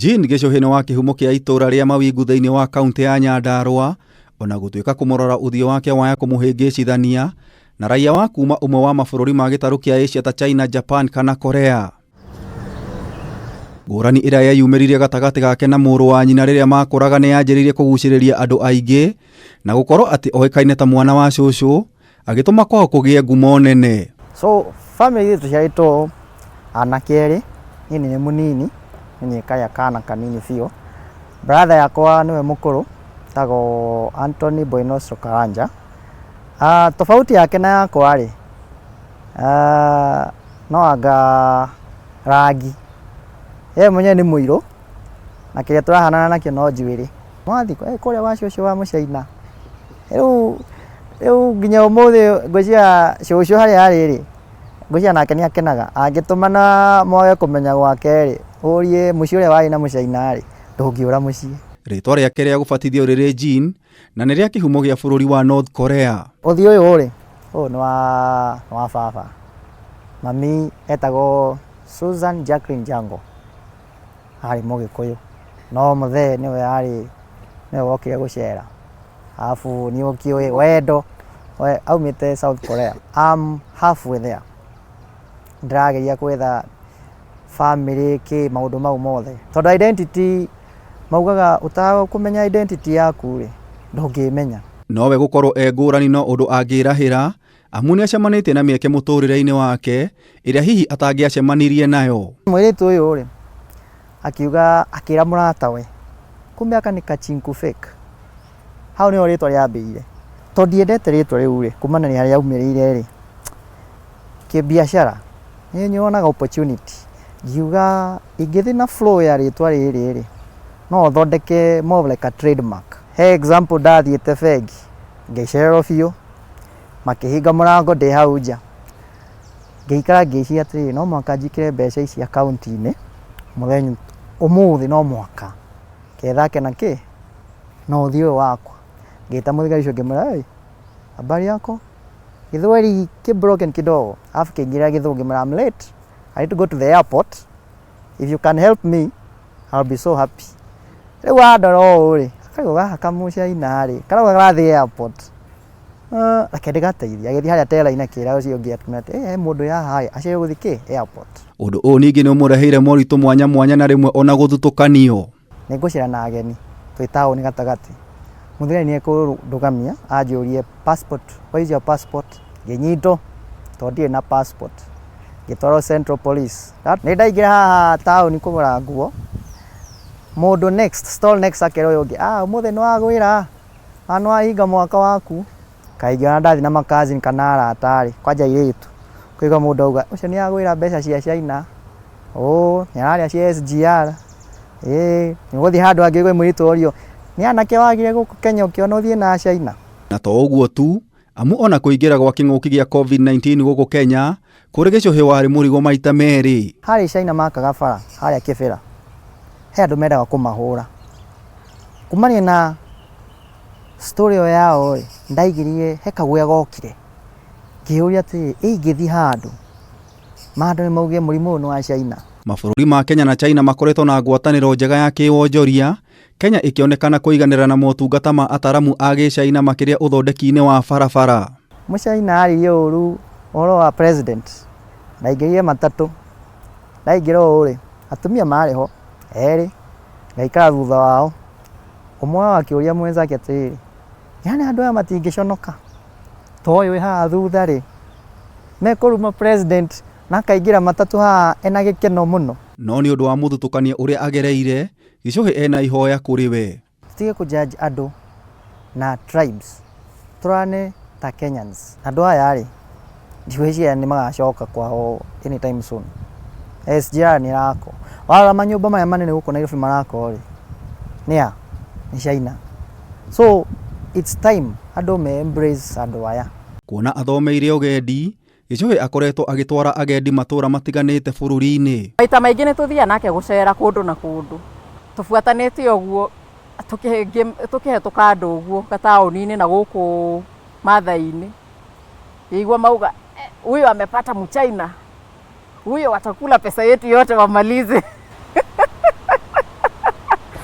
Jean Gĩcũhĩ nĩ wa kĩhumo kĩa itũũra rĩa Mawingu thĩinĩ wa kaunti ya Nyandarua, ona gũtuĩka kũmũrora ũthiũ wake waya kũmũhĩngĩcithania na raiya wa kuma ũmwe wa mabũrũri ma gĩtarũ kĩa Asia ta China, Japan kana Korea. Ngũrani ĩrĩa yeyumĩririe gatagatĩ gake na mũrũ wa nyina rĩrĩa makũraga nĩ yanjĩrĩirie kũgucĩrĩria andũ aingĩ na gũkorwo atĩ oĩkaine ta mwana wa cũcũ agĩtũma kwao kũgĩe ngumo nene. So family tũciarĩtwo anake erĩ, niĩ nĩ mũnini, niĩ nĩ karĩa kana kanini biũ. Brother yakwa nĩwe mũkũrũ, etagwo Anthony Boinoso Karanja. Tofauti yake na yakwa rĩ, no anga rangi. We mwenyewe nĩ mũirũ, na kĩrĩa tũrahanana nakĩo no njuĩrĩ. Mwathiĩ kũrĩa gwa cũcũ wa mũcaina. Rĩu rĩu nginya ũmũthĩ ngwĩciria cũcũ harĩa arĩ rĩ, ngwĩciria nake nĩ akenaga. Angĩtũmana mwage kũmenya gwake rĩ, ũrie mũciĩ ũrĩa warĩ na mũcaina rĩ, ndũngĩũra mũciĩ. Rĩtwa rĩake rĩa gũbatithio rĩrĩ Jean na nĩ rĩa kĩhumo gĩa bũrũri wa North Korea. Ũthiũ ũyũ rĩ, ũyũ nĩ wa nĩ wa baba. Mami etagwo Susan Jacqueline Jango, arĩ Mũgĩkũyũ. No mũthee nĩwe arĩ nĩwe wokire gũcera. Arabu nĩ ũkĩũĩ wendo, we aumĩte South Korea. I'm halfway there. Ndĩrageria gwetha family kĩ maũndũ mau mothe. Tondũ identity maugaga ũtakũmenya identity yaku rĩ, ndũngĩmenya. Nowe gũkorwo e ngũrani no ũndũ angĩrahĩra amu nĩ acemanĩtie na mĩeke mũtũrĩre-inĩ wake ĩrĩa hihi atangĩacemanirie nayo. Mũirĩtu ũyũ rĩ, akiuga akĩra mũratawe, kumbe aka nĩ kachinku fake. Hau nĩho rĩtwa rĩambĩire. Tondũ ndiendete rĩtwa rĩu rĩ, kumana na harĩa aumĩrĩire rĩ, kĩbiacara nĩ nyonaga opportunity. Ngiuga ingĩthiĩ na flow ya rĩtwa rĩrĩ rĩ, no thondeke more of like a trademark. He example ndathiĩte bengi, ngĩcererwo biũ, makĩhinga mũrango ndĩ hau nja. Ngĩikara ngĩciria atĩrĩrĩ, no mũhaka njikĩre mbeca ici akaunti-inĩ mũthenya ũmũthĩ no mũhaka kethake na kĩ na ũthiũ ũyũ wakwa. Ngĩta mũthigari ũcio ngĩmwĩra, hey, habari yako? Gĩthweri kĩ broken kidogo. Alafu kĩingĩra gĩthũngũ ngĩmwĩra I'm late. I need to go to the airport. If you can help me, I'll be so happy. Rĩu andora ũũ rĩ, akarigwo gaka kamũcaina rĩ, karauga karathiĩ airport. Reke ndĩgateithie. Agĩthiĩ harĩa teller-inĩ akĩra ũcio ũngĩ atumia atĩ, he mũndũ haha ĩ, acio gũthiĩ kĩ airport. Ũndũ ũyũ ningĩ nĩ ũmũreheire moritũ mwanya mwanya na rĩmwe ona gũthutũkanio. Nĩ ngũcera na ageni twĩ taũni gatagatĩ. Mũthigari nĩ ekũndũgamia anjũrie passport, where is your passport? Ngĩnyitwo tondũ ndirĩ na passport. Ngĩtwarwo Central Police. Nĩ ndaingĩra haha taũni kũgũra nguo, mũndũ next, stall next akera ũyũ ũngĩ, ah ũmũthĩ nĩ wagwĩra, ah nĩ wahinga mwaka waku. Kaingĩ ona ndathiĩ na ma cousin kana arata rĩ, kwanja airĩtu, ũkaigua mũndũ auga ũcio nĩ agwĩra mbeca cia China, ũũ nĩ ararĩa cia SGR, ĩĩ nĩ ũgũthiĩ handũ hangĩ ũigue mũirĩtu orio, nĩ anake wagire gũkũ Kenya ũkĩona ũthiĩ na China. Na to ũguo tu, amu ona kũingĩra gwa kĩng'ũki gĩa COVID-19 gũkũ Kenya, kũrĩ Gĩcũhĩ warĩ mũrigo maita merĩ. Harĩ China makaga bara harĩa Kĩbĩra, he andũ mendaga kũmahũra. Kumania na story ĩyo yao rĩ, ndaigĩrire he kaguoya gokire, ngĩyũria atĩrĩrĩ, ĩ ingĩthiĩ handũ, ma andũ nĩ mauge mũrimũ ũyũ nĩ wa China. Mabũrũri ma Kenya na China makoretwo na ngwatanĩro njega ya kĩwonjoria, Kenya ĩkĩonekana kũiganĩra na motungata ma ataramu a gĩcaina makĩria ũthondeki-inĩ wa barabara. Mũcaina aririe ũru ũhoro wa president, ndaingĩrire matatũ, ndaingĩra ũũ rĩ, atumia marĩ ho erĩ, ngaikara thutha wao, ũmwe wao akĩũria mwenzake atĩrĩrĩ, yaani andũ aya matingĩconoka, ta ũyũ wĩ haha thutha rĩ, mekũruma president na akaingĩra matatũ haha ena gĩkeno mũno. No nĩ ũndũ wa mũthutũkanio ũrĩa agereire, Gĩcũhĩ ena ihoya kũrĩ we. Tũtige kũ judge andũ na tribes, tũrorane ta Kenyans. Andũ aya rĩ, ndigwĩciria nĩ magacoka kwao anytime soon. SGR nĩ ĩrakwo. Warora manyũmba maya manene gũkũ Nairobi marakwo rĩ, nĩ a? Nĩ China. So it's time andũ me embrace andũ aya. Kuona athomeire ũgendi, Gĩcũhĩ akoretwo agĩtwara agendi matũra matiganĩte bũrũri-inĩ. Maita maingĩ nĩ tũthiaga nake gũcera kũndũ na kũndũ tũbuatanĩte ũguo tũkĩhetũka andũ ũguo gataũni-inĩ na gũkũ Maathai-inĩ, ngĩigua mauga huyu amepata mchina, huyo watakula pesa yetu yote wamalize.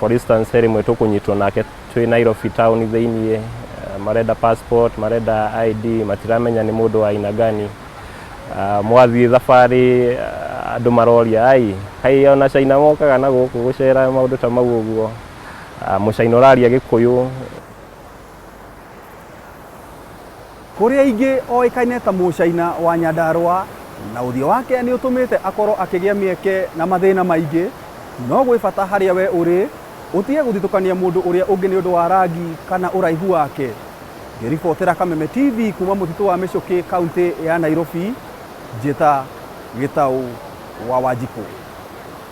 For instance, he rĩmwe tũkũnyitwo nake twĩ Nairobi town thĩiniĩ, marenda passport, marenda ID, matiramenya nĩ mũndũ wa aina gani. Mwathiĩ thabarĩ, andũ maroria ai kai ona China mokaga na gũkũ gũcera, maũndũ ta mau ũguo. Mũcaina ũraria Gĩkũyũ. Kũrĩ aingĩ oĩkaine ta mũcaina wa Nyandarũa, na ũthiũ wake nĩ ũtũmĩte akorwo akĩgĩa mĩeke na mathĩna maingĩ. No gwĩ bata harĩa we ũrĩ ũtige gũthitũkania mũndũ ũrĩa ũngĩ nĩ ũndũ wa rangi kana ũraihu wake. Ngĩribotera Kameme TV kuma mũtitũ wa Mĩcũkĩ, kaunti ya Nairobi, njĩta Gĩtaũ wa Wanjikũ.